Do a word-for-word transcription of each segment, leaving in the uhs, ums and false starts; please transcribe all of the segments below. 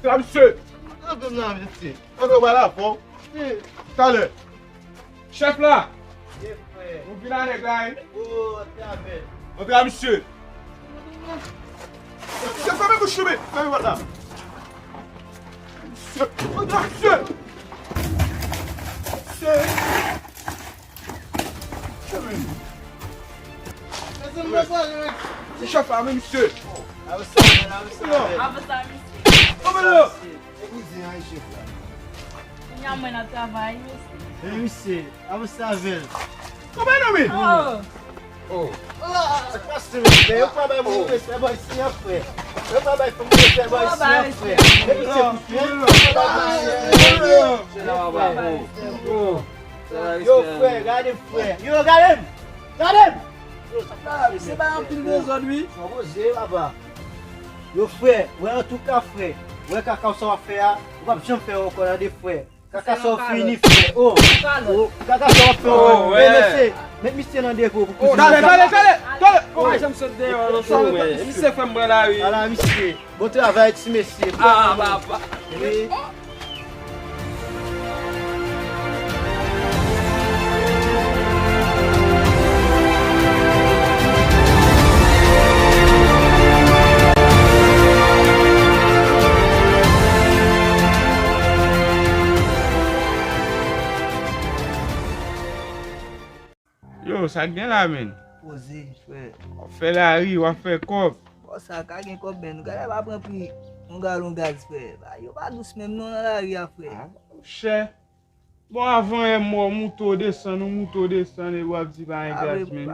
Antre la, misye. Antre la, misye. Antre, w pral avè w. Talè. Chèf la. Ye, frè. Nou vin a nèg la, wi. O, antre avè l. Antre a, misye. Misye, fèmen bouch ou, men. Fèmen pòt la. Misye, antre a, misye. Misye. Fèmen. Se chèf la, men, misye. Avanse avè l, avanse avè l. Avanse avè l, misye. Antre la. E kouzen an, chèf la. Kounya mwen nan travay, mesye. E misye, avanse avè l. Kòman nou, men? Oh. Oh. Sa k pase, mesye? Yo pa bay moun respè, bòy, si an frè. Yo pa bay fanm respè, bòy, si an frè. E misye, koute. Yo pa bay moun respè. Yo, frè, gade m, frè. Yo, gade m. Gade m. Yo, sa k pase, mesye? Misye bay anpil dezòd, wi. Sa poze, papa. Yo, frè, wè, antouka, frè. Wè kaka sa w ap fè a, ou p ap janm fè ankò, tande, frè. Kaka sa w fini, frè. Oh, oh, kaka sa w ap fè, oh, men mesye, met misye nan depo pou kouzen. Talè, talè, talè, talè. Oh, pa janm sot deyò, non, sa, men misye fè m pran lari. Ala misye. Bon travay, ti mesye. Ah, papa. Wi. Yo, sa k gen la, menn? Poze, frè. W ap fè lari, w ap fè kòb. Bò, sa ka gen kòb, menn. Gade, pa pran pri yon galon gaz, frè. Ba, yo pa dous menm non nan lari a, frè. Ah, chè. Bon, avan yè mò, moute w desann, ou moute w desann, epi w ap di pa gen gaz, menn.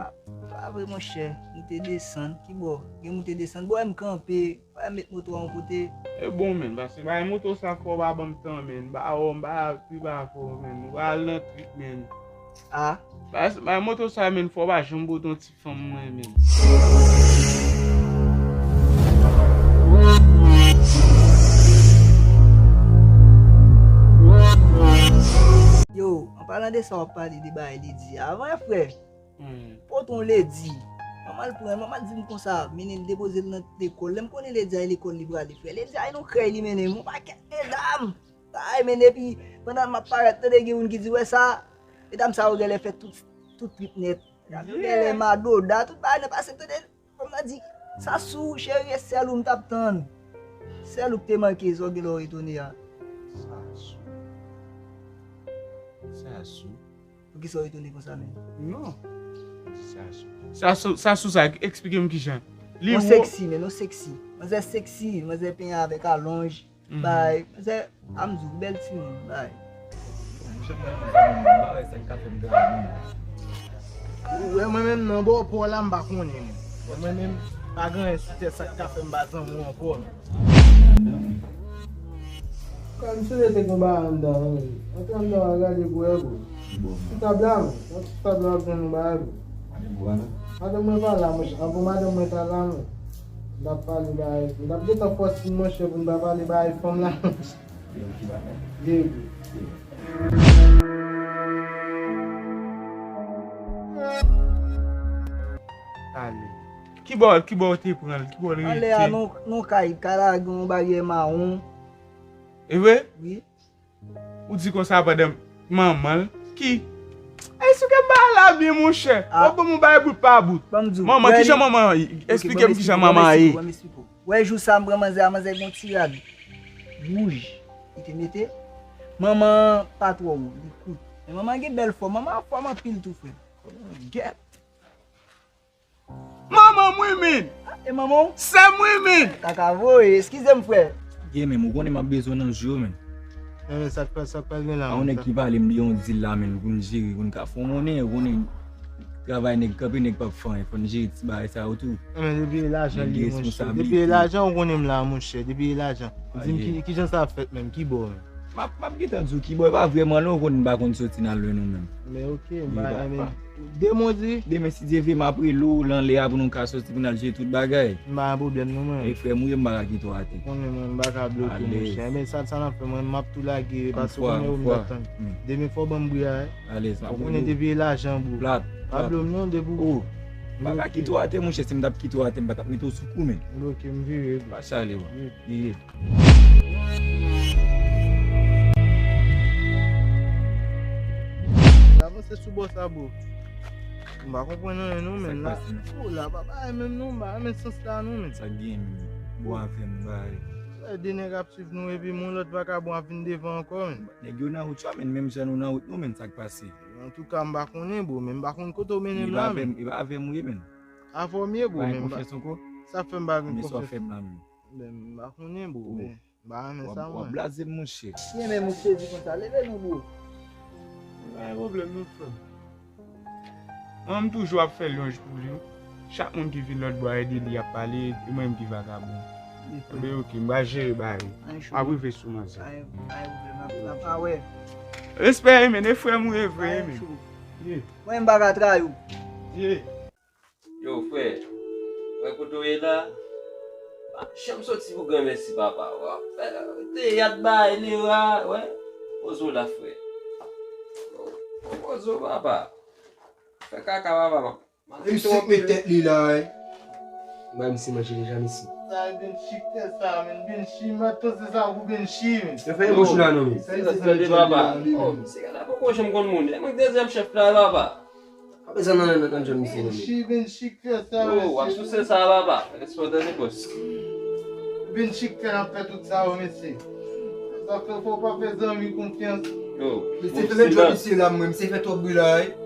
Pa vre, monchè. Moute desann, ki bò? Gen moute desann. Bò, m kanpe. Wè, met moto a yon kote. E bon, menn, paske bay moto sa fò w pa ban m tan, menn. M pa wè w, m pa pi ba fò w, menn. M pral nan trip, menn. Ah. Bay, bay moto sa, menn, fò w pa janm bote yon ti fanm mwen, menn. Yo, an palan de sa w ap pale de bagay li di avan, frè. Hmm. Pote yon ledi. Manman l pran l, manman l di m konsa, mennen l depoze l nan lekòl. Lè m konnen ledi a e lekòl li prale, frè. Ledi a e nan krèy li mennen m. Yon pakèt medam. Ay, men epi, pandan m ap parèt, tande gen youn ki di, wè sa, medam sa yo genlè fè tout, tout trip nèt. Yo genlè madoda, tout bagay nèt, pase tande, fanm nan di, sa sou, cheri, e sèl ou m t ap tann. Sèl ou k te manke, sa w genlè w etone a. Sa sou. Sa sou. Poukisa w etone konsa menm? Non. Sa sou. Sa sou, sa sou sa, eksplike m kijan. Li wo. Non seksi, men non seksi. Manzè seksi, manzè penyen avèk alonj. Mhm. Bay, manzè, a m di w, bèl timoun, bay. Ou wè mwen menm nan bò pò la, m pa konnen mwen. Mwen menm, pa gen anyen sou tèt sa k ka fè m pa zanmi w ankò. Kòm si w te gen bagay anndan an, wi. Antre anndan an, gade pou wè, bro. Sou tab la, men. Nan sou tab la, w ap jwenn yon bagay, bro. Madanm mwen pa la, monchè. Anvan madanm mwen ta la, men. M t ap pale bagay. M t ap gentan fòse, monchè, pou n pa pale bagay fanm la, monchè. Ye, bro. Ale. Kibò, kibò w te pran l? Kibò l rete? Anlè a, non, non kay, kay la gen yon baryè mawon. E vre? Wi. Ou di konsa pandan manman l ki. Esplike m bagay la byen, monchè. Ah. W ap ban m yon bagay bout pa bout. Ban m di w. Manman, kijan manman ye? Esplike m kijan manman ye. Wè, jou sa m pran manzè a, manzè gen yon ti rad wouj li te mete. Manman pa twò wo, li kout. Men manman gen bèl fòm. Manman an fòm anpil tou, frè. Gèt. Manman m wi, menn! E manman w? Sè m wi, menn! Kaka voye, eskize m, frè. Gen menm, ou konnen m ap bezwen nan jou yo, menn. Men sa k pral, sa k pral gen la, menn? A yon nèg ki pale m de yon dil la, menn, pou n jere, pou n ka fè yon monnen, ou konnen travay nèg kanpe, nèg p ap fè anyen, fò n jere ti bagay sa yo tou. Men depi e lajan li ye, monchè. Depi e lajan, ou konnen m la, monchè, depi e lajan. Di m ki, kijan sa ap fèt menm, kibò menm? M ap, m ap gentan di w kibò, e pa vrèman lwen, ou konnen m pa konn soti nan lwen non menm. Men oke, m pa, men demen w di? Demen, si Dye vle, m ap rele w nan lè a pou nou ka soti pou n al jere tout bagay. M pa gen pwoblèm non mwen. E frè m ou ye, m pa ka kite w atè. Konnen mwen, m pa ka bloke w, monchè. Men sa, sa n ap fè, mwen, m ap tou lage, paske ou konnen ou m t ap tann. Demen fò w ban m bri a, wi. Alèz, m ap rele w. Ou konnen depi e lajan, bro. Plat, plat. Pa bliye m non, depi w. M pa ka kite w atè, monchè, si m t ap kite w atè, m pa t ap mete w sou kou, men. Bloke, m vire, bro. Pa chale, bro. Ye. Ye. Se sou bò sa, bro. M pa konprann anyen non, men. Sa k pase, men? Oh, la pa bay menm non, m pa renmen sans la non, men. Sa k gen, men? Bon, avè m bay. Frè, de nèg ap swiv nou epi yon lòt vakabon ap vin devan ankò, men. Nèg yo nan wout yo, men, menm jan nou nan wout nou, men, sa k pase? Antouka, m pa konnen, bro, men m pa konn kote w mennen m la, men. E pa avè m, e pa avè m ou ye, men. Avè w m ye, bro, men m pa. Konfyans ankò? Sa fè m pa gen konfyans. Men sa w fè m la, men. Men m pa konnen, bro, men. M pa renmen sa, mwen. W ap blaze m, monchè. Kiyè menm ou sezi konsa? Leve non, bro. Pa gen pwoblèm non, frè. Mwen, m toujou ap fè lwanj pou li. Chak moun ki vin lòt bò a ede li ap pale, e mwen menm ki vakabon. Enben, oke, m pral jere bagay yo. M ap rive sou manzè. Pa gen pwoblèm, n ap, n ap pa wè. Respè, men, e frè m ou ye vre, men. Mwen, m pa ka trayi w. Ye. Yo, frè, wè kote w ye la? Pa janm soti pou granmèsi, papa. W ap fè teyat, bay lera, wè. Poze w la, frè. Yo, poze w, papa. Fè kaka, papa. M ap kite w anpil. Misye met tèt li la, wi. Mwen, misye manje deja, mesye. Sa, Benchi k fè sa, men. Benchi, m pa t panse sa pou Benchi, men. Yo fè yon bouch la, non, men. Silans, tande, papa. Oh, misye la poko janm konn moun. E mwen k dezyèm chèf la, papa. Pa bezwen nan, nan, nan, nan djòl misye non, men. Benchi, Benchi k fè sa, mesye. Yo, w ap souse sa, papa. Respè, tande, bòs. Benchi k fè n ap fè tout sa yo, mesye. Sa fè fò w pa fè zanmi konfyans. Yo, mesye, fèmen djòl misye la, mwen. Misye fè twòp bri la, wi.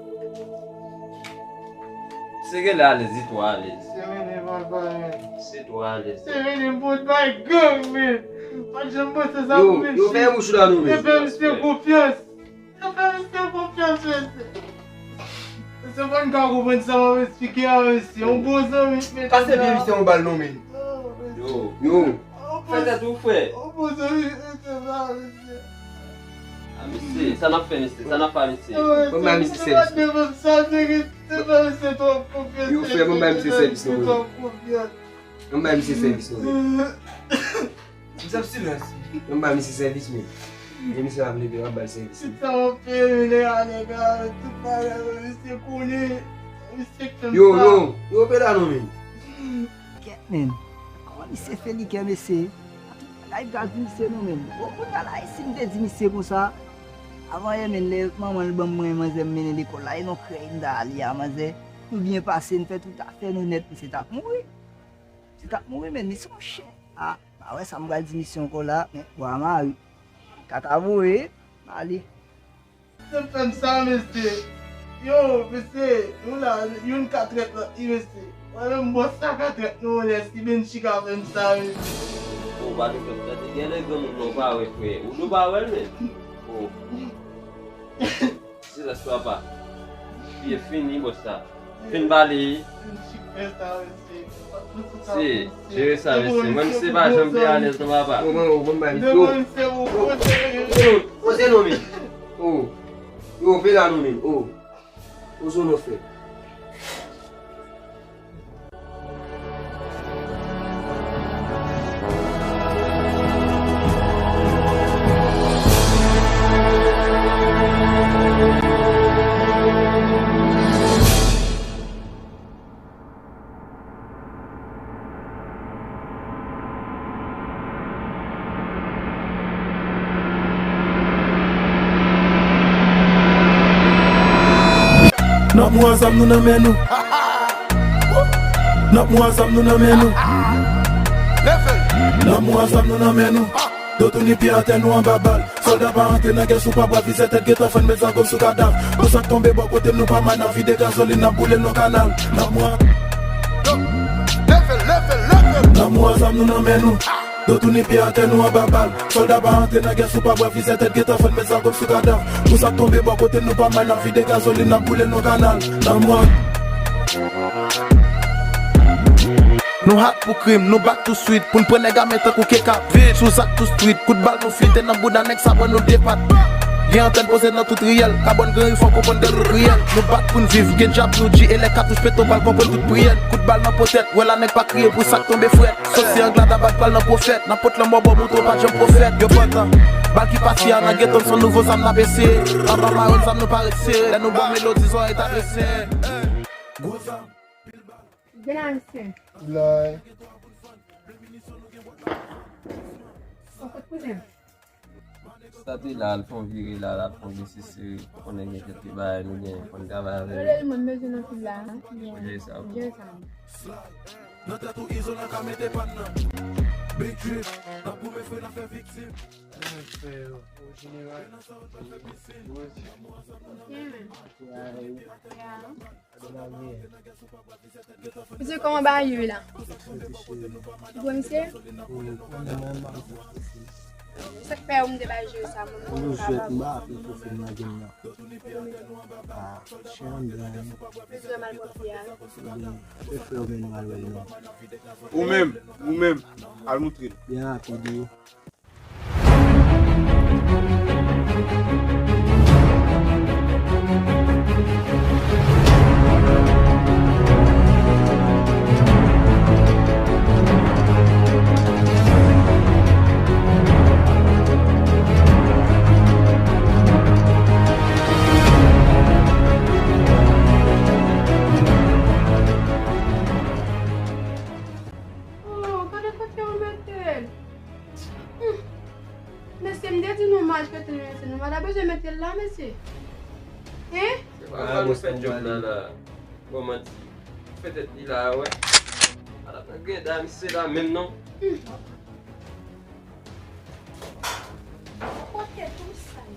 Misye genlè alèz, li twò alèz. Misye mennen m al bay, men. Misye twò alèz. Misye mennen m pot bay gang, men. Pa t janm panse sa pou Benchi. Yo, yo fè bouch la, non, men. Yo fè misye konfyans. Yo fè misye konfyans, mesye. Mesye, pa n ka konprann sa m ap eksplike a, mesye. Yon bon zanmi, mesye. Kase pye misye yon bal non, men. Oh, mesye. Yo. Yo. Fè tèt ou, frè. Yon bon zanmi, mesye, sa, mesye. A, mesye, sa n ap fè, mesye? Sa n ap fè, mesye? Ban m bay misye sèvis. Yo, frè, ban m bay misye sèvis non, men. Ban m bay misye sèvis non, men. Misye ap silans. Ban m bay misye sèvis, men. E misye ap leve, w ap ba l sèvis. Tout sa w ap fè, men, nèg a, nèg a, tout bagay, men, misye konnen. Misye k fè m sa. Yo, yo, yo, pe la non, men. Kèt, men. Kòman misye fè li kè, mesye? Tout bagay pral di misye non, men. Bon, kounye a la, e si m te di misye konsa, avan yè, men, lè manman l ban m mwen manzè m mennen lekòl la, e non krèy m ta ale a, manzè. Nou byen pase, n fè tout afè nou nèt, misye t ap mouri. Misye t ap mouri, men, misye yon chen. A. Pa wè sa m pral di misye ankò la, men bwa mari. Kaka voye, m ale. Se fè m sa, mesye. Yo, mesye, nou la, youn ka trèt lòt li, mesye. Mwen menm, bòs la ka trèt nou, lè si Benchi ka fè m sa, mesye. O, pa nou fè m tande. Genlè granmoun nan w pa wè, frè. Ou nou pa wè l, men. O. Silans, papa. Li fini, bòs la. Fin pale. Se, jere sa, mesye. Mwen, misye pa janm te alèz non, papa. Bon, bon, bon, ban m bay misye. Yo, poze non, men. O. Yo, pe la non, men. O. Poze non, frè. N ap mwa zam nou nan men nou. N ap mwa zam nou nan men nou. N ap mwa zam nou nan men nou. Do touni pye atè nou anba bal. Sòlda pa antre nan gè si w pa bwè vizè tèt gentan fann met zago sou kadav. Pou sa k tonbe bò kote m nou pa mal n ap vide gazolin n ap boule l nan kanal. N ap mwa. N ap mwa zam nou nan men nou. Do touni pye atè nou anba bal. Sòlda pa antre nan gè si w pa bwè vizè tèt gentan fann met zago sou kadav. Pou sa k tonbe bò kote m nou pa mal n ap vide gazolin n ap boule l nan kanal. N ap mwa. Nou hot pou krim, nou back tou swit. Pou n pran nèg ame tankou keka. Vit sou zak tou street. Kout bal nou flite nan bouda nèg sa pran nou depat. Gen antèn poze nan tout riyèl. Kabòn gen ri fò konprann gen lout riyèl. Nou bat pou n viv, gen djab nou di e lè katouch pete w pral konprann tout priyè n. Kout bal nan potèt, wè la nèg pa kriye pou sa k tonbe frèt. Sòsye anglad a bat bal nan pwofèt. Nan pot lanmò bò mouton pa janm pwofèt. Yo pantan. Bal ki pase a nan geto n son nouvo zam n ap eseye. Anba mayo n zam nou pa ret sere. Lè nou bon melodi zòrèy ta drese. Gwo zam. Gen la, mesye. La. Ou kout kouzen. Sa te la, al fè yon vire la, al fè yon vire sisi, konnen gen kèk ti bagay nou gen, fò n travay avè yo. Mwen bezwen nan fil la. Jere sa pou. Jere sa. Nan tèt ou Izolan ka mete pàn nan. Big drip, nan pou men fre nan fè viktim. Mwen fè yo, o jeneral. Mesye, kòman bagay yo ye la? Ou bon, mesye? Sa k fè ou mete bay je sa, moun? Ou jwèt m pa ap fè fè nan game nan. Ah, chen an byen. Mesye, mal pwòp li a. Fè frè ou vin al wè l non. Ou menm, ou menm, al moutre l. Byen rapid wi. Oh, gade kote yo mete l. Hmm. Mesye, m te di nou m al chèche nou, mesye. Nou pa ta bezwen mete l la, mesye. Hein? Se pa sa nou fè djòb la, la. Bon, manti. Petèt li la, wè. Pa ta pran greda, misye la menm non. Hmm. Kote tou sa ye?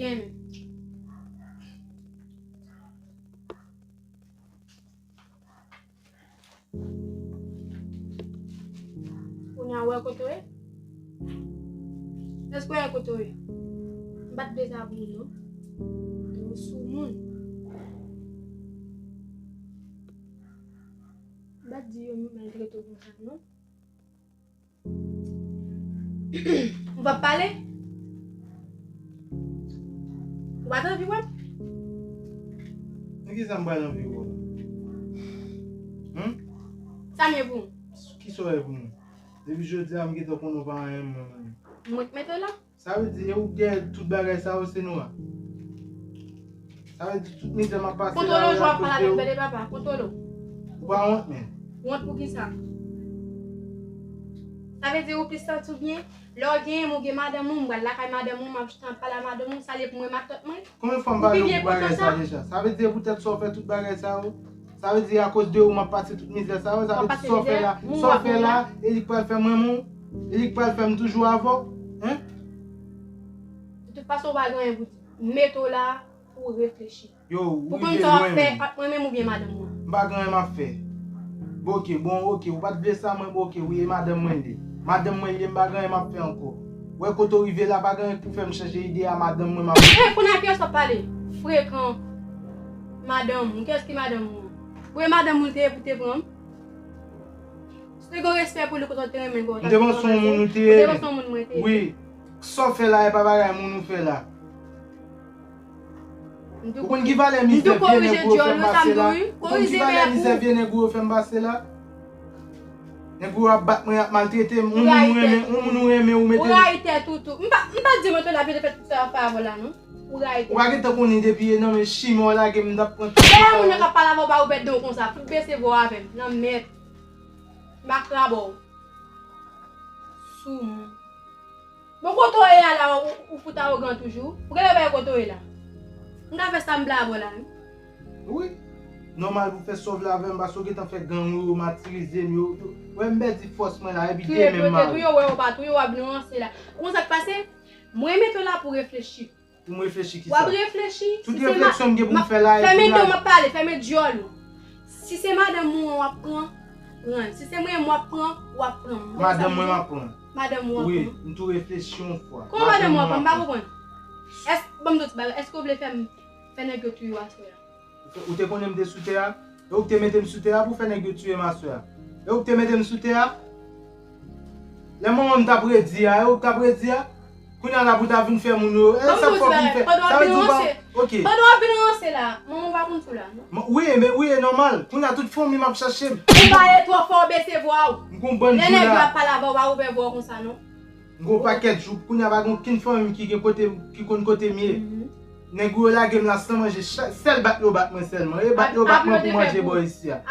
Gen. Kounye a, ou wè kote w ye? Èske w wè kote w ye? M pa t vle sa pou ou, non. Ou soumoun. M pa t di yo maltrete w konsa, non. Ou p ap pale? Ou pa t anvi wè m? Nan ki sa m pral anvi wè w la? Hum? Sa m ye pou ou? Ki sa w ye pou mwen? Depi jodi a, m gentan konnen w pa anyen mwen menm. Mwen k mete w la? Sa vle di, e ou k dèyè tout bagay sa yo, se nou a? Sa vle di tout mizè m ap pase la, kontwole w, jwa pale avè m, tande papa, kontwole w. Ou pa wont, men. Wont pou ki sa? Sa vle di ou plis santi w byen? Lè w genyen m, ou gen madanm ou, m pral lakay madanm ou, m ap chita, m ap pale a madanm ou, sa l ye pou mwen, matant mwen? Konbyen fwa m pale w pou bagay sa deja? Sa vle di e poutèt sa w fè tout bagay sa yo? Sa vle di akoz de ou m ap pase tout mizè sa yo? Sa vle di sa w fè la, sa w fè la, e li k pral fè m renmen w? E li k pral fè m toujou avè w? Hein? De tout fason, ou pa gen anyen pou di. M mete w la pou w reflechi. Yo, ou rive lwen menm. Pou konn sa w ap fè ant mwen menm oubyen madanm mwen. M pa gen anyen m ap fè. Bon, oke, bon, oke, ou pa t vle sa, mwen, bon, oke, wi, e madanm mwen li ye. Madanm mwen li ye, m pa gen anyen m ap fè ankò. Wè kote w rive la, pa gen anyen k pou fè m chanje ide a, madanm mwen m ap. Eh, kounye a kiyès w ap pale? Frekan. Madanm, kiyès ki madanm ou? Ou e madanm ou l te ye pou te pran m? Si w te gen respè pou li, kote w te renmen, kote w t ap pase. M te panse yon moun ou te ye. Ou te panse yon moun mwen te ye. Wi. Sa w fè la, e pa bagay moun ou fè la. Ou konn ki valè mizè vye nèg ou yo fè m pase la? Ou konn ki valè mizè vye nèg ou yo fè m pase la? Nèg ou yo ap bat mwen, y ap maltrete m. Yon moun ou renmen, yon moun ou renmen, ou mete. Ou rayi tèt ou tou. M pa, m pa di mwen tou la, vye fè tout sa y ap fè avè w la, non. Ou rayi tèt ou. Ou pa gentan konnen depi e nan men chimè w lage m, m t ap pran tout sa yo. Lè moun nan k ap pale avè w pa ouvè do w konsa, fout bese vwa w avè m, nan mèt. M pa krabe w. Soumoun. Bon, kote w ye a la, ou, ou fout awogan toujou. Ou genlè pa wè kote w ye la. M ka fè sa m vle avè w la, wi. Wi. Nòmal pou fè sa w vle avè m, paske w gentan fè gang yo, yo matirize m, yo, yo. Wè m pèdi fòs mwen la, epi demen m mal. Touye, touye, w wè w pa touye, w ap vin ranse la. Ou konn sa k pase? Mwen mete w la pou w reflechi. Pou m reflechi ki sa? W ap reflechi. Tout refleksyon m gen pou m fè la, e pou m la. Fèmen do w, m ap pale, fèmen dyòl ou. Si se madanm ou an w ap pran, pran l. Si se mwen menm w ap pran, w ap pran m. Madanm mwen m ap pran. Madanm ou w ap pran. Wi, m tou reflechi yon fwa. Kòman madanm ou w ap pran? M pa konprann. Èske, ban m di w ti bagay, èske w vle fè m, fè nèg yo touye w aswè a? Ou te konnen m te sou tè a? E ou k te mete m sou tè a pou fè nèg yo tiye m aswè a? E ou k te mete m sou tè a? Lè manman m t ap redi a, e ou k t ap redi a? Kounye a la pou ta vin fè moun yo, e sa k fè w vin fè? Sa vle di w pa, oke. Pandan w ap vin ranse la, manman w pa konn sou la, non? Wi, men wi, e nòmal. Kounye a tout fanmi m ap chache m. Ou pale twò fò, w bese vwa w. M gon bann jou la. Lè nèg yo ap pale avè w, pa ouvè vwa w konsa, non. M gen yon pakèt jou, kounye a pa gen okenn fanmi m ki gen kote, ki konn kote m ye. Nèg yo lage m la san manje, cha- sèl bat yo bat mwen sèlman. E bat yo bat mwen pou manje bò isi a.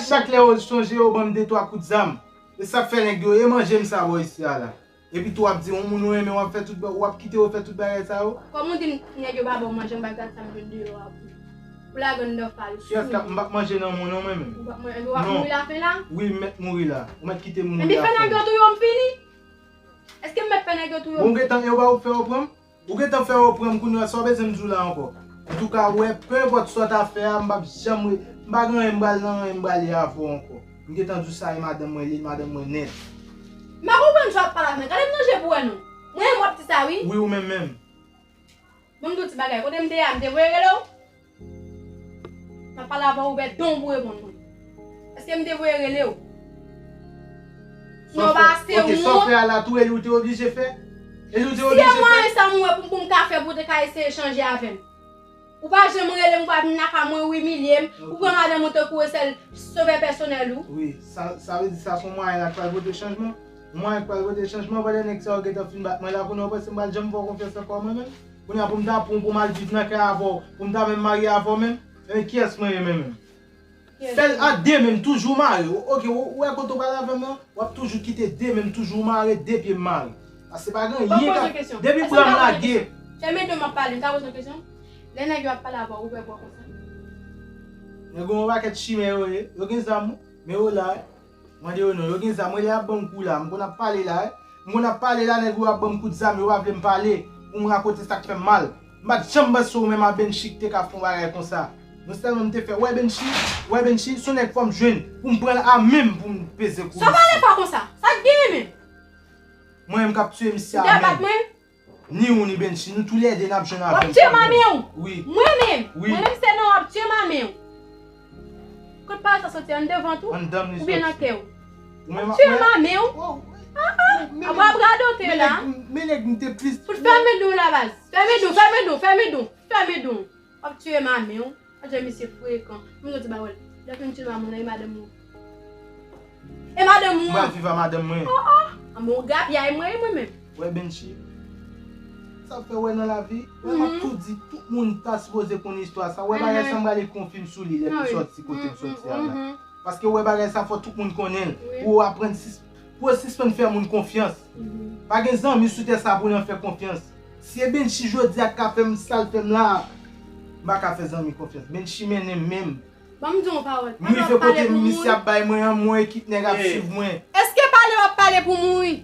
Chak lè yo chonje, yo ban m de twa kout zam. E sa k fè nèg yo, e manje m sa bò isi a la. Epi tou w ap di yon moun ou renmen, w ap fè tout ba- w ap kite yo fè tout bagay sa yo. Kòm ou di m nèg yo pa ba w manje, m pa gad sa m jwenn deyò a pou. Ou lage anndan fal ou. Kiyès k ap, m p ap manje nan moun non mwen menm. Ou p ap manje, ou ap mouri lafen la? Wi, m mèt mouri la. Ou mèt kite m mouri lafen. Epi fè nèg yo touye w, m fini. Èske m mèt fè nèg yo touye w? Bon, gentan, e w pa ou k fè yo pran m? Ou gentan fè yo pran m kounye a, sa w bezwen m di w la ankò? Antouka, wè, pe enpòt sa w ta fè a, m p ap janm re- m pa gen anyen m pral nan anyen m pral ye avè w ankò. M gentan di w sa e madanm mwen li, madanm mwen nèt. M pa konprann sa w ap pale avè m. Gade m nan je pou wè non. Mwen menm w ap di sa wi. Wi, ou menm menm. Ban m di w ti bagay. Kote m te ye a, m te voye rele w? M ap pale avè w, ouvè dan w pou w reponn mwen. Èske m te voye rele w? Non, pa se wont. Sa w fè a la tou, e li w te oblije fè? E li w te oblije fè? Si e mwayen sa m wè pou, pou m ka fè pou w te ka eseye chanje avè m. Ou pa janm rele m, ou pa vin lakay mwen, ou imilye m, ou pran madanm ou tankou yon sèl sovè pèsonèl ou. Wi, sa, sa vle di sa se yon mwayen la k pral pote chanjman? Yon mwayen k pral pote chanjman pandan nèg sa yo gentan fin bat mwen la, kounye a w panse m pral janm fè w konfyans ankò mwen menm? Kounye a pou m ta pran w pou m al viv nan kay avè w, pou m ta menm marye avè w menm? Ebyen kiyès mwen ye menm menm? Fè l a de men m toujou mare. Oke, ou wè kote w pral avè m nan? W ap toujou kite de men m toujou mare, de pye m mare. Paske pa gen anyen k ap, depi bra m lage. Fèmen do m ap pale, m ka poze w kesyon? Lè nèg yo ap pale avè w, ou pè bò konsa? Nèg yo yon pakèt chimè yo ye. Yo gen zam, men yo la. Mande yo non, yo gen zam, rele y ap ban m kou la. M konn ap pale la, wi. M konn ap pale la, nèg yo ap ban m kout zam, yo pa vle m pale. Pou m rakonte sa k fè m mal. M pa t janm panse ou menm a Benchi ki te ka fè yon bagay konsa. Non sèlman m te fè, wè Benchi, wè Benchi, se yon nèg fò m jwenn, pou m pran l a men m pou m peze kou misye. Sa pale fò konsa? Sa k genyen menm? Mwen menm k ap tiye misye a menm. Ou te bat mwen? Ni ou ni Benchi, nou toulède n ap jwenn avè m. W ap tiye manmi w? Wi. Mwen menm? Wi. Mwen menm se non w ap tiye manmi w. Kot pawòl sa soti? Anndevan tou? Anndan m li soti. Oubyen nan kè w? Ou menm ap tiye manmi w? Ah, ah. Ap radote la. Men nèg m te plis. Fout fèmen don la baz. Fèmen don, fèmen don, fèmen don, fèmen don. W ap tiye manmi w. Adje misye frekan. Mwen di ba wè l. Lè fin tchil maman nan e madanm ou. E madanm ou an. Mwen viv a madanm mwen. Oh oh. Anben w gapyay mwen e mwen menm. Wè Benchi. Sa fè wè nan lavi. Wè m ap tou di tout moun ta sipoze konn istwa sa. Wè bagay sa m prale konfime sou li lè m sòti kote m sòti a la. Paske wè bagay sa fò tout moun konnen l. Pou w aprann sis- pou w sispann fè moun konfyans. Pa gen zanmi sou tè sa pou w nan fè konfyans. Si e Benchi jodi a k ka fè m sa l fè m la, m pa ka fè zanmi konfyans. Benchi mennen m menm. Ban m di w yon pawòl. M rive kote misye ap bay mwen an, m wè ekip nèg ap swiv mwen. Èske pale w ap pale pou mouri?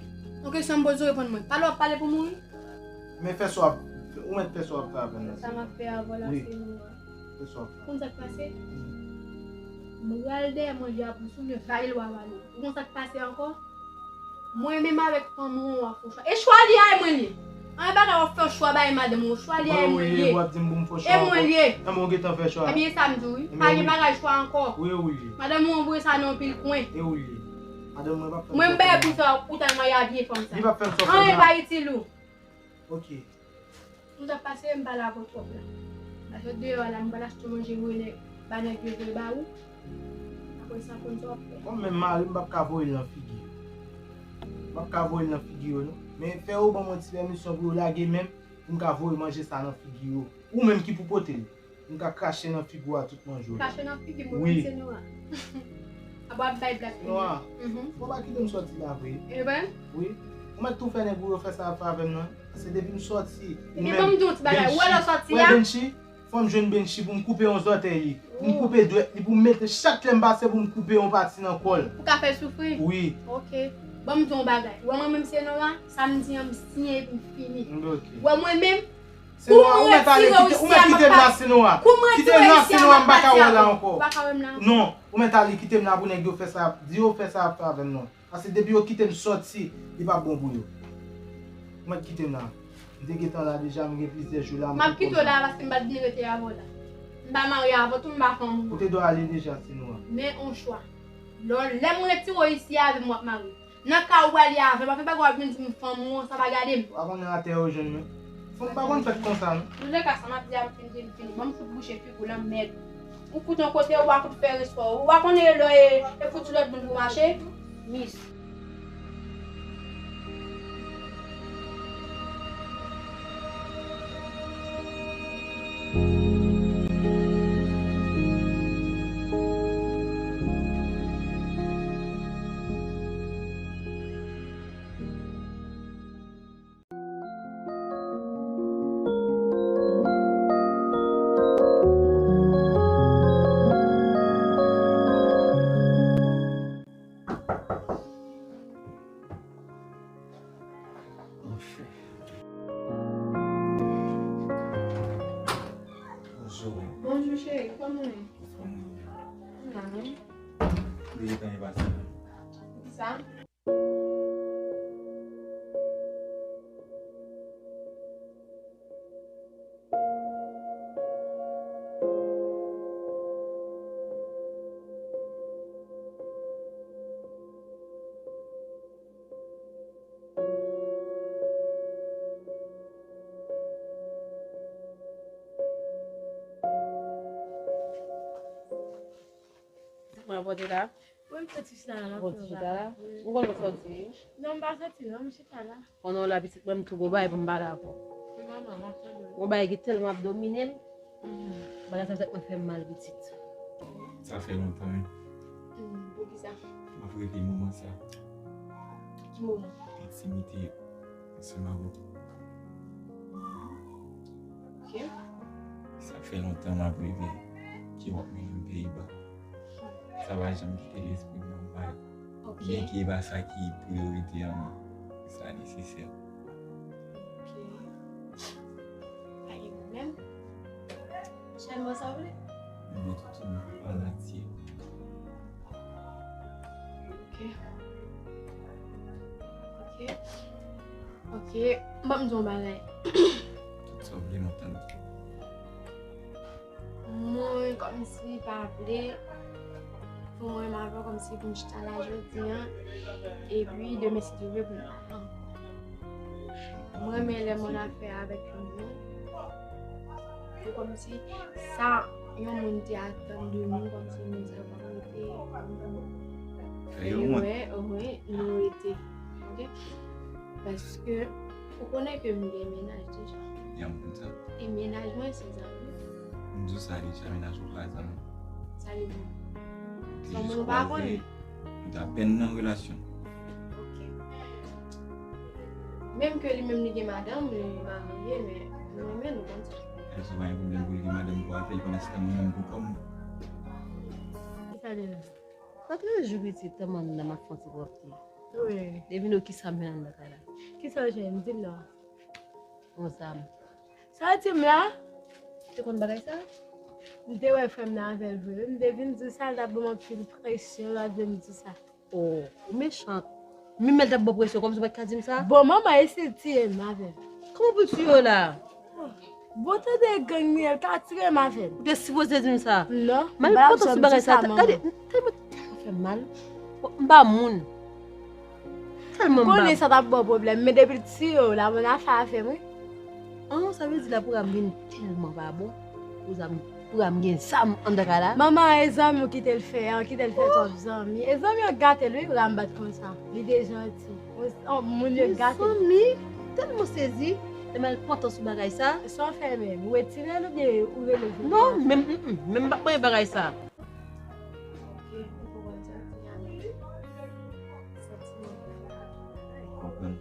Yon kesyon m poze w, reponn mwen. Pale w ap pale pou mouri? Men fè sa w ap, ou mèt fè sa w ap fè avè m la. Sa m ap fè avè w la, se mouri. Fè sa w ap fè. Konn sa k pase? M pral dèyè manje a pou soulye vale l w a vale l. Ou konn sa k pase ankò? Mwen menm avèk fanm ou an w ap fè chwa. E chwa li a e mwen li ye. Anyen bagay w ap fè chwa bay madanm ou, chwa li a e mwen li ye. Wi, wi, w ap di m pou m fè chwa ankò. E mwen li ye. Anben w gentan fè chwa. Ebyen sa m di w wi. Pa gen bagay chwa ankò. Wi, wi. Madanm ou an voye sa nan anpil kwen. E ou li ye. Madanm mwen p ap fè m sa. Mwen m bay pou sa, ou t al marye a vye fanm sa. Li p ap fè m sa w fè m la. Anyen pa itil ou. Ok. Nou t ap pase, m pale avè w twòp la. Paske deyò a la, m pral achte manje voye nèg, ba nèg yo voye ba ou. Apre sa, konn sa w ap fè. Kòm menm mari m, m p ap ka voye l nan figi yo. M p ap ka voye l nan figi yo, non. Men fè yo ban m yon ti pèmisyon pou yo lage men m, pou m ka voye manje sa nan figi yo. Ou menm ki pou pote l. M ka krache nan figi w a tout manje w yo. Krache nan figi m, wi, se Nora. Ap ap bay blag. Nora, fò w pa kite m sòti la vre. E vre? Wi. Ou mèt tou fè nèg ou yo fè sa y ap fè avè m nan. Paske depi m sòti, ou menm, ban m di w ti bagay. Ou wè lè w sòti a? Wè Benchi, fò m jwenn Benchi pou m koupe yon zòtèy li. Pou m koupe dwèt li, pou m mete chak lè m pase pou m koupe yon pati nan kò l. Pou ka fè l soufri? Wi. Ok. Ban m di w yon bagay. Ou wè mwen menm se Nora, sa m di an m siyen epi m fini. Ok. Ou wè mwen menm, Pou mwen retire w isi a, m ap pati. Pou mwen retire w isi a, m ap pati avè w. Ou pa ka wè m la ankò. Non, ou mèt ale kite m la pou nèg yo fè sa, di yo fè sa y ap fè avè m non. Paske depi yo kite m sòti, li p ap bon pou yo. Ou mèt kite m la. M te gentan la deja, m gen plizyè jou la, m konprann sa. M ap kite w la paske m pa t vin rete avè w la. M pa marye avè w tou, m pa fanm ou. Ou te dwe ale deja, Sinora. Men on chwa. Lè, lè m retire w isi a, avè m w ap marye. Nan ka ou prale avè m, pa fè bagay w ap vin di m fanm ou an, sa pa gade m. Ou pa konnen atè yo jwenn mwen. Fanm pa konn fèt konsa non. Antoulèka, sa m ap di a m fin di l fini. Ban m fout bouche figi w lanmèd. Ou kout yon kote, ou pa kout fè respè w. Ou pa konnen lè e, e fouti lòt moun pou mache? Mis. Bonjou. Bonjou, cheri. Kòman w ye? Kòman w ye? M la, wi. Depi tan e pase. Kisa? Mwen pote la. Wi, m soti chita la, m ap Bon, ti chita la. Wi. M konn soti. Non, m pa soti, non, m chita la. Konnen w la, pitit mwen, m tou gwo bagay pou m pale avè w. Wi, manman, m ap tande w. Gwo bagay ki tèlman ap domine m. Mhm. Bagay sa fèk mwen fè m mal, pitit. Sa fè lontan, wi. Hmm, poukisa? M ap rele moman sa. Ki moman? Entimite ansanm avè w. Ok. Sa fè lontan m ap reve ke w ap mennen m Peyiba. Sa pa janm kite lespri m nan bay. Ok. Byenke e pa sa ki priyorite an mwen. Sa nesesè. Ok. Pa gen pwoblèm. Sèlman sa w vle? Mwen vle toutouni pa natye. Ok. Ok. Ok. Ban m di w yon bagay. Tout sa w vle, m ap tann. Mwen kòmsi pa vle pou mwen menm avè w kòmsi pou n chita la jodi a, epi demen si Dye vle pou n ansanm. Mwen renmen lè moun ap fè avèk yon moun. E kòmsi sa yon moun te atann de nou, kòmsi nou sa pa rete. Fè yo wont. Wi, wi, nou rete. Ok? Paske ou konnen ke m gen mennaj deja. Ya, m konn sa. E mennaj mwen se zanmi. M di w sa deja, mennaj ou pa zanmi. Sa vle di? Se yon moun ou pa konnen. Nou t apèn nan relasyon. Ok. Menm ke li menm li gen madanm, li marye, men nou renmen nou konn sa. Èske ou pa gen pwoblèm pou li gen madanm pou afè l pandan se tan mwen menm pou kò m? Ki sa li la? Sa te yon jou pitit, tèlman nan m ap fè yon ti pwòpte. Wi. Depi nou kisa m jwenn anndan kay la. Kisa w jwenn? Di m non. Yon zam. Sa w di m la? Ou te konn bagay sa? M te wè frè m nan avè l vre. M te vin di w sa, l t ap ban m anpil presyon, l ap vin di sa. Oh, ou mechant. Menm lè l t ap ba w presyon, kòmsi ou pa t ka di m sa? Bon, manman, eseye tiye m avè l. Kòman pou l tiye w la? Bon, tande gang li ye, l ka tiye m avè l. Ou te sipoze di m sa. Non, m pa bezwen di sa, manman. Gade, tèlman sa fè m mal. M pa moun. Tèlman m pa moun. M konnen sa t ap ba w pwoblèm, men depi l tiye w la, bon, afè a fèm, wi. An, sa vle di la pwogram vin tèlman pa bon. Pwogram, pwogram gen zam anndan kay la. Manman, e zanmi w kite l fè an, kite l fè twòp zanmi. E zanmi yo gate l, wi, pwogram bat konsa. Li te janti. Yon moun yo gate. Mezanmi, tèlman sezi, lè m al pantan sou bagay sa. Sa w fè menm? Ou retire l oubyen ou rele jodi a? Non, menm, mm, mm, menm m p ap manyen bagay sa. Ok, ou konprann sa, ti ane. Santiman ki fè. Konprann.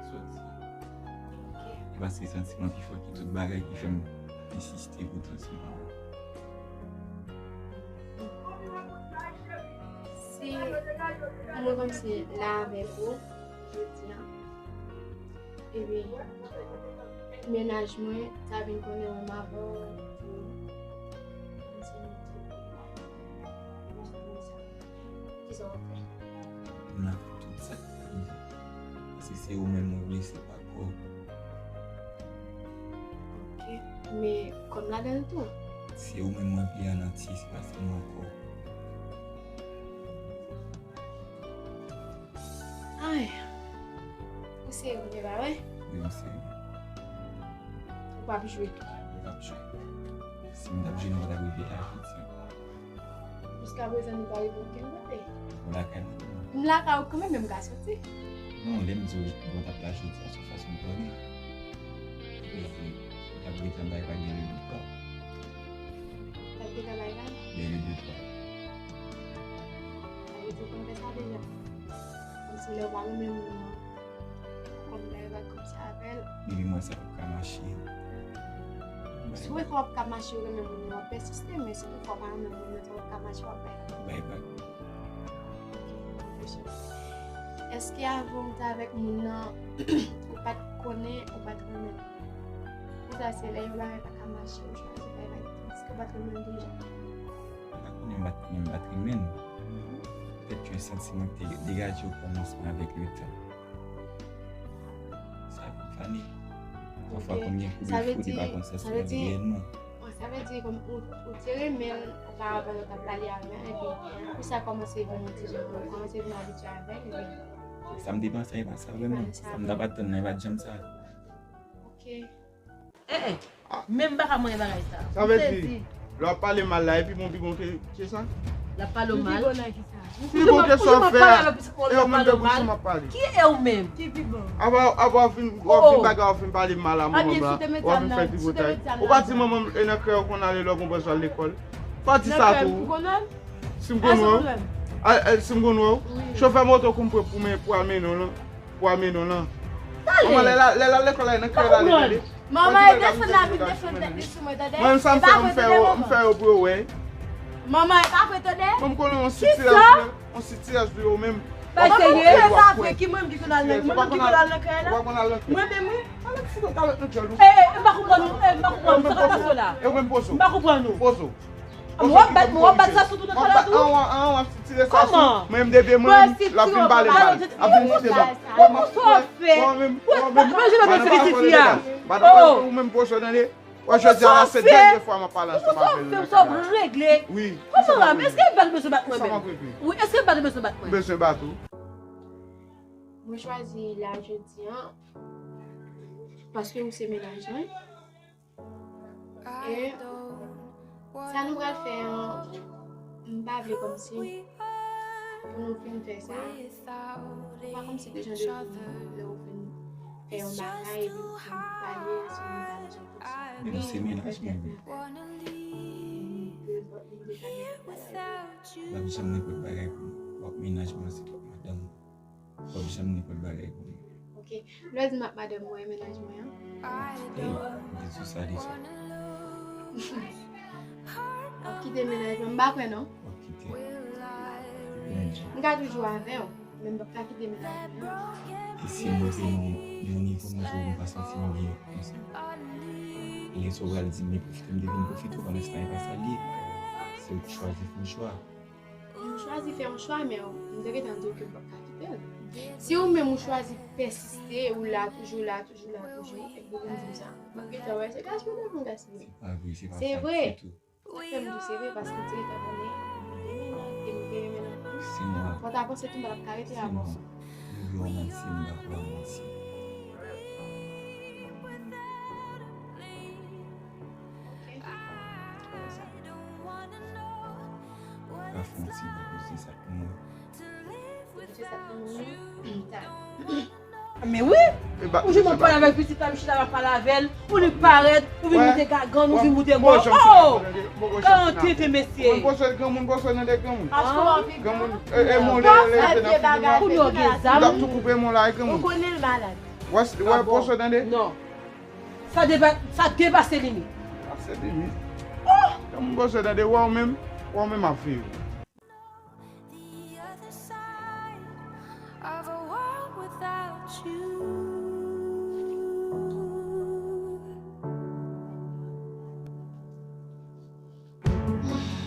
Soti. Ok. E paske santiman pi fò ki tout bagay ki fè m ensiste pou santiman. Si mwen kòmsi la avèk ou jodi a, epi mennaj mwen ta vin konnen mwen m avè w, kisa w ap fè? M la pou tout sa k rive. Paske se ou menm mwen vle, se pa kò. Ok, men kò m ladan l tou. Se ou menm mwen vle an antye, se pa sèlman kò. Ay, ou serye, pa vre? Wi, m serye. Ou p ap jwe? M p ap jwe. Si m t ap jwe, nou pa t ap rive la jodi a. Jiskaprezan, nou pa rive okenn kote. Ou lakay mwen. M lakay ou kanmenm, men m ka soti. Non, lè m di w nou t ap la jodi a, se fason m pale. Wi, wi. L ap gentan bay vag de de twa. L ap gentan bay vag? De de twa. Sa vle di w konn fè sa deja. Kòmsi lè w pa renmen moun nan, ou konn bay vag kòmsi avè l. Depi m wè sa p ap ka mache. Si w wè sa p ap ka mache, ou renmen moun nan, w ap pèsiste, men si toutfwa w pa renmen moun nan, sa p ap ka mache, w ap bay vag. Bay vag. Èske avan w te avèk moun nan, ou pa t konnen, ou pa t renmen l? Poukisa se lè yon bagay pa ka mache, ou chwazi bay vag, èske w pa t renmen l deja? M pa konnen, m pa t konnen, m pa t renmen l. Petèt ke santiman te degaje okòmansman avèk letan. Sa vin fane. Pafwa, ok, konn gen kou de foud, li pa konn sa se reyèlman. Sa vle di, kòm ou, ou te renmen l oparavan, ou t ap pale avè l, epi kou sa kòmanse vin yon ti jan, ou kòmanse vin abitye avè l, epi sa m te panse, e pa sa vrèman. Sa m t ap atann nan, e pa t janm sa. Ok. Eh, eh. Men m pa ka manyen bagay sa. Sa vle di, lè w ap pale mal la, e pi bon, pi bon ke, ke sa? L ap pale w mal. Pi bon ke sa w fè a. E yo menm de bouch m ap pale. Ki e w menm? Ki pi bon? Apa, apa w fin, w ap fin bagay, w ap fin pale mal a manman m la. W ap fin fè tripotay. Ou pa di manman m, e nan krè w konn ale lè w gon bòs al lekòl. Pa di sa tou. Si m konn wè w. Si m konn wè w. Chofè moto kou m pran pou men, pou al mennen w lan. Pou al mennen w lan. Manman, lè l al, lè l al lekòl la, e nan krè l ale, tande. Manman, e desann la vin desann tèt li sou mwen, tande. Mwen, sa m fè, m fè yo, m fè yo pou yo wè. Manman, e pa vre, tande. Mwen, m konnen yon sitiraj, yon sitiraj pou yo menm. Manman, m konnen sa vre, ki mwen menm ki konn al nan, mwen menm ki konn al nan krè la. Ou pa konn al nan krè. Mwen menm, wi. Mwen menm si nou ka al nan krè, nou. E, e, m pa konprann ou, e, m pa konprann ou, sa k ap pase w la. E ou menm poze w. M pa konprann ou. Poze w. M pa konprann ou. M ap bat, m ap bat sa sou tout nan kò la tou. An, an, an, w ap sitire sa sou mwen, m de pye mwen, l ap vin pale mal. L ap vin site mal. Ou sa w fè? Ou menm, ou menm. Manje nan pye ti fi a. Ou menm poze w, tande. Ou jodi a la, se dènye fwa m ap pale ansanm avè l nan kay la. Ou sa w regle? Wi. Kòman la? Men èske m pa t bezwen bat mwen menm? Wi, èske m pa t bezwen bat mwen? M bezwen bat ou. Mwen chwazi la jodi a, paske ou se mennaj mwen. E sa nou pral fè an, m pa vle kòmsi pou nou fin fè sa. Se pa kòmsi de jan de jou lè ou fin fè yon bagay epi ou fin pale sou moun nan jan kòmsi. Men nou se mennaj mwen. Ou p ap janm nenpòt bagay pou mwen. W ap mennaj mwen, se w ap madanm. W ap janm nenpòt bagay pou mwen. Ok. Lè w di m ap madanm mwen, e mennaj mwen an? Ey, di sou sa deja. W ap kite mennaj mwen, m pa kwè non. W ap kite. Mennaj. M ka toujou avè w, men m p ap ka kite mennaj mwen an. E si m rive nan yon nivo, m wè m pa santi m byen konsa. Lè sa w pral di m, men pwofite, m te vin pwofite w, pandan se tan e pa sa l ye. Se ou ki chwazi fè yon chwa. M chwazi fè yon chwa, men m te gentan di w ke m p ap ka kite l. Si ou menm ou chwazi pèsiste, ou la toujou, la toujou, la toujou, epi ou vin di m sa, m ap gentan wè se gaspiye, m gaspiye. Se pa vre, se pa sa ditou. Se vre. Sa k fè m di w se vre, paske m te gentan konnen m te renmen l, e m te renmen l anpil. Fò w ta panse tou m pa t ap ka rete avè w. Ou vle w manti, m pa vle w manti. Ok. Ou ka fè yon ti poze sa pou mwen? Poze sa pou mwen? Ta. Men wi! Ou jwenn mwen pale avèk pitit la, m chita m ap pale avè l, ou li parèt, ou vin moute gagann, ou vin moute mò. Oh! Galanterite, mesye! Mwen poze granmoun, poze nan de granmoun. Granmoun, e, e, mon lè, lè, lè, nan figi mwen. Kounye w gen zam. M t ap tou koupe mon la, e granmoun. Ou konnen l malad. Wè, wè, poze nan de. Non. Sa deba-, sa depase limit. Depase limit. Oh! Lè m bezwen tande, wè w menm, wè w menm ap viv. The other side of a world without you.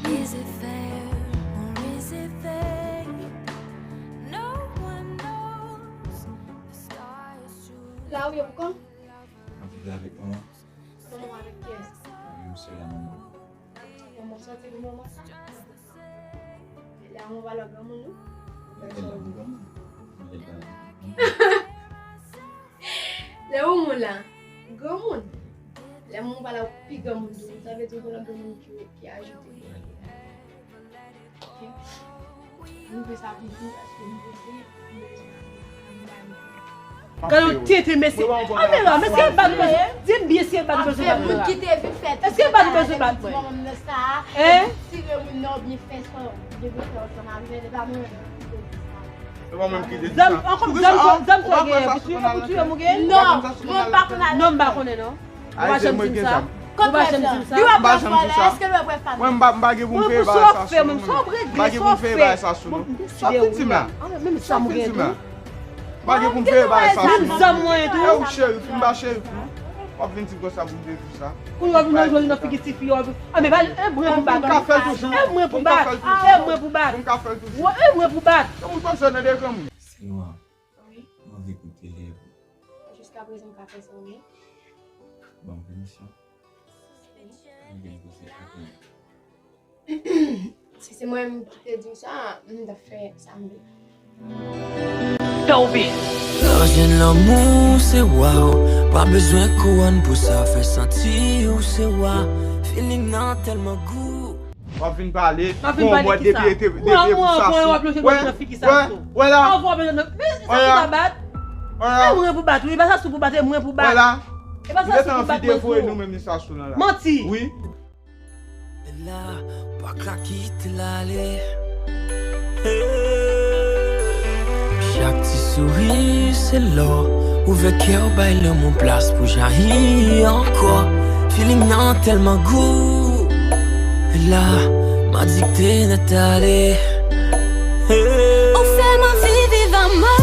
Is it fair or is it fake? No one knows. The sky is too. La ou ye pou kòm? Mwen viv avèk manman. Manman avèk kiyès? Mwen menm sèl a manman. Manman santi pou manman sa? Lè a manman pa lòt granmoun, wi. Lè a manman granmoun. Lè ou moun la, granmoun. Lè moun pa la pi granmoun tou, sa vle di ou gen lòt granmoun ki, ki ajoute. Ok. Nou fè sa pou nou, paske nou prese, nou bezwen al, al, al, al. Gade yon tenten mesye. Anmela, mesye bat ou bezwen. Di m byen si e bat ou bezwen bat. Moun ki te vin fè. Èske e bat ou bezwen bat? Hein? Tire moun nan byen fè sa. Depi fè ansanm avè li pa mwen ki te di sa. E pa mwen ki te di sa. Zam, ankò zam, zam sa genyen pou tiye, pou tiye moun genyen? Non, mwen pa konn al. Non, m pa konnen non. Ou pa janm di m sa. Ou pa janm di m sa. M pa janm di sa. Mwen m pa, m pa gen pou m fè bagay sa sou nou. M pa gen pou m fè bagay sa sou nou. Sa w fin di m la? Menm sa m gen tou. M pa gen pou m fè bagay sa sou nou. Menm zam mwen tou. E ou Cherif, m pa Cherif non. W ap vin di m konsa pou m te di sa. Kounye a w vin nan jodi nan figi tifi yo. A men pa e mwen pou bat. E mwen pou bat. E mwen pou bat. E mwen pou bat. Yon moun panse nan de granmoun. Senwa, mwen anvi koute lèv ou. Jiskaprezan m ka fè sa wi. Ban m pèmisyon. Mwen gen koze ak ou. Si se mwen menm ki te di w sa, m t ap fè sa m vle. Lajen lanmou se wa w, pa bezwen kouwòn pou sa fè santi w se wa. Feeling nan tèlman gou. W ap vin pale, bon, mwen depi ete, depi ete pou sa sou. Wè, wè, wè la. Wè la. E mwen pou bat, wi, e pa sa sou pou bat, e mwen pou bat. Wè la. E pa sa sou pou bat, mwen tou. Nou mete anvi devoye nou menm li sa sou lan la. Manti. Wi. Bella, pa ka kite l ale. Chak ti souri se lò. Ouvè kè w, bay lanmou plas pou jayi ankò. Feeling nan tèlman gou. Bella, m adikte nèt ale. Ou fè m anvi viv anmò.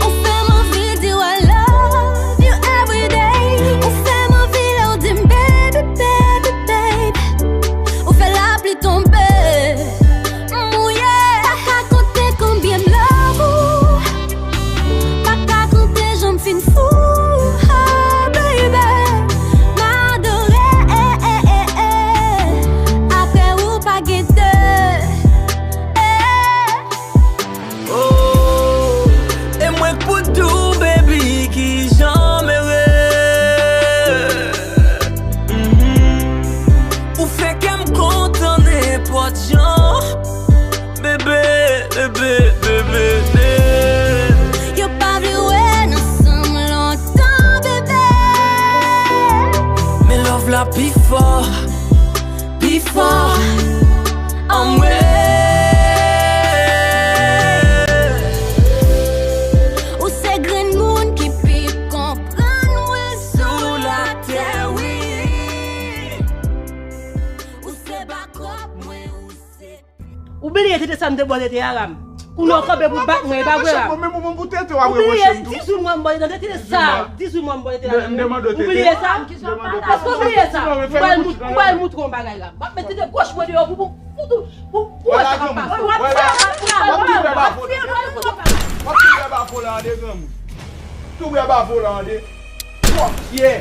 Ou fè m anvi di w I love you every day. Ou fè m anvi lè w di m baby, baby, baby. Ou fè lapli tonbe, m mouye. Pa ka konte konbyen m love ou. Pa ka konte jan m fin fou. Oh baby, m adore. Apre ou pa gen de. Oh, e mwen k pou di w, baby, kijan m ere. Mhm. Ou fè kè m kontan nenpòt jan. Bebe, bebe, bebe, bebe. Yo pa vle wè n ansanm lontan, bebe. Men love la pi fò. Pi fò, anmwe. Ou se grenn moun ki pi konprann mwen sou latè, wi. Ou se bakòp mwen, ou se. Ou bliye tete sa m te ba w tete a la m. Kounye a w kanpe pou bat mwen, e pa vre la. Mwen menm ou menm pou tete w ap repwoche m tou. Ou bliye dizuit mwa m ba w tete sa, dizuit mwa m ba w tete la. Ou bliye sa? Èske ou bliye sa? Ou pral mout-, ou pral moutre yon bagay la. M ap met tete goch mwen deyò pou, pou, pou, pou, pou wè sa k ap pase. W ap tou bwè bafo la ande granmoun. Tou bwè bafo la ande. Fòk yè.